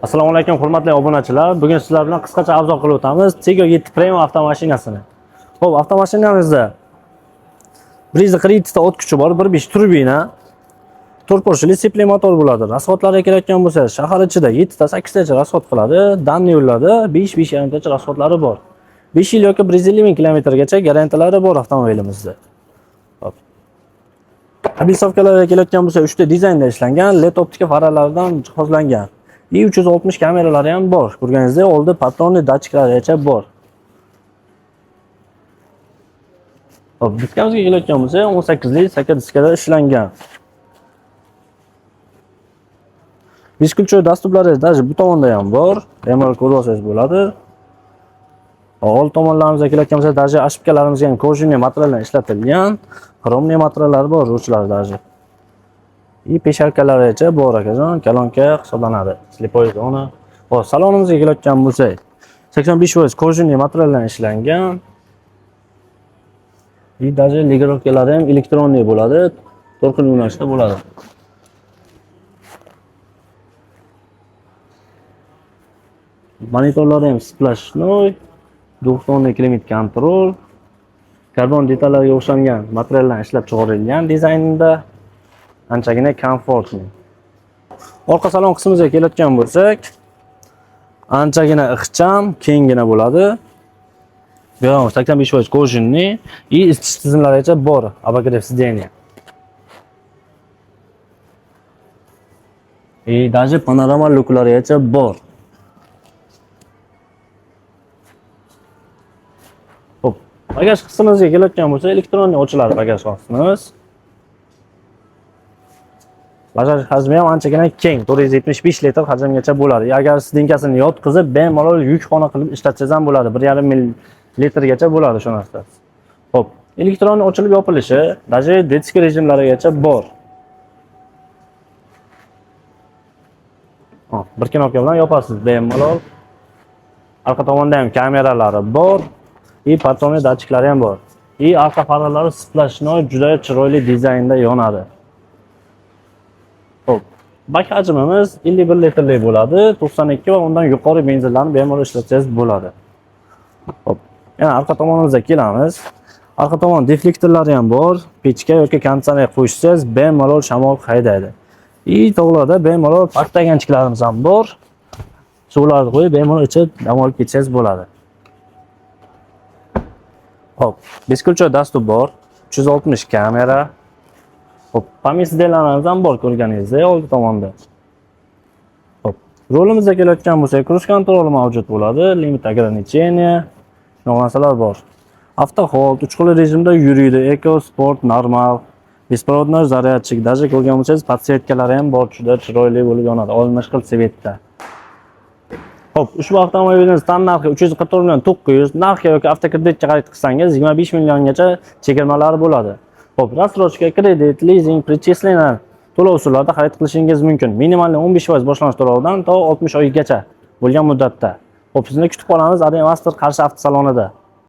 Assalomu alaykum hurmatli obunachilar. Bugun sizlar bilan qisqacha obzor qilib o'tamiz Tiggo 7 Premium avtomashinasini. Xo'p, avtomashinamizda 147 ta ot kuchi bor, 1.5 turbina, 4 porshili sepli motor bo'ladi. Rasxodlarga kelayotgan bo'lsa, shahar ichida 7 ta 8 tacha rasxod qiladi, danni yo'llarda 5-5,5 tacha rasxodlari bor. 5 yil yoki 150 ming kilometrgacha garantiyalari bor avtomobilimizda. Xo'p. Обрисовка larga kelayotgan bo'lsa, 3 ta dizaynda ishlangan, LED optika faralaridan jihozlangan. I 360 kameralari ham bor. Ko'rganingizdek, oldi patronli datchiklarigacha bor. Xo'p, diskamizga kelayotgan bo'lsa, 18 lik saka diskada ishlangan. Бесключевой dastublari даже bu tomonda ham bor. Bemalol ko'rib olsangiz bo'ladi. Old tomonlarimizga kelayotgan bo'lsa, даже ошибкalarimizga ham кожаный materialdan ishlatilgan. Xromli materiallar bor, ruchlar даже. И peshalkalarigacha bor akajon, kolonka hisoblanadi. Слепой zona. Xo'p, salonimizga kelayotgan bo'lsak, 85% кожаный materialdan ishlangan. И даже ligirovkalari ham elektronli bo'ladi, to'rt xil yo'nalishda bo'ladi. Monitorlari ham сплошной, двухтонный климат контроль, karbon detallarga o'xshagan materialdan ishlab chiqarilgan dizaynida anchagina komfortli. Orqa salon qismimizga kelayotgan bo'lsak, anchagina ixcham, kenggina bo'ladi. Bu ham 85% кожаный и isitish tizimlarigacha bor, обогрев сиденья. И даже panorama lyuklarigacha bor. Xo'p, bagaj qismimizga kelayotgan bo'lsa, elektron ochiladi bagaj qismimiz. Bagaj hajmi ham anchagina keng, 475 litr hajmgacha bo'ladi. Agar sidinkasini yotqizib, bemalol yukxona qilib ishlatsangiz ham bo'ladi. 1,5 litrgacha bo'ladi shu narsa. Xo'p, elektron ochilib yopilishi, даже детский rejimlarigacha bor. Hop, bir knopka bilan yopasiz bemalol. Arqa tomonda ham kameralari bor. И patronli datchiklari ham bor. И arqa faralari сплошной juda chiroyli dizaynda yonadi. Xo'p, bak hajmimiz 51 litrlik bo'ladi. 92 va undan yuqori benzinlarni bemalol ishlatsangiz bo'ladi. Xo'p, yana arqa tomonimizga kelamiz. Arqa tomon deflektorlari ham bor. Pechka yoki konditsioner qo'yishsangiz bemalol shamol haydaydi. И tog'larda bemalol pastaganchiklarimiz ham bor. Suvlarni qo'yib bemalol ichib dam olib ketsangiz bo'ladi. Xo'p, бесключевой dastur bor, 360 kamera. Xo'p, pamять ham bor ko'rganingizdek oldi tomonda. Xo'p, rulimizga kelayotgan bo'lsak, kruiz kontroli mavjud bo'ladi, limit ограничение, shunaqa narsalar bor. Avto hold, 3 xil rejimda yuriydi, eco, sport, normal, беспроводной зарядчик, даже ko'rgan bo'lsangiz подсветка lari ham bor, juda chiroyli bo'lib yonadi, oltmish xil svetda. Xo'p, ushbu avtomobilimiz tan narxi 344 million 900, narxga yoki avtokreditga xarid qilsangiz 25 milliongacha chegirmalari bo'ladi. Xo'p, рассрочка, kredit, lizing, причисление to'lov usullarida xarid qilishingiz mumkin. Minimal 15% boshlang'ich to'lovdan to 60 oygacha bo'lgan muddatda. Xo'p, sizni kutib qolamiz Adem Master Qarshi avtosalonida.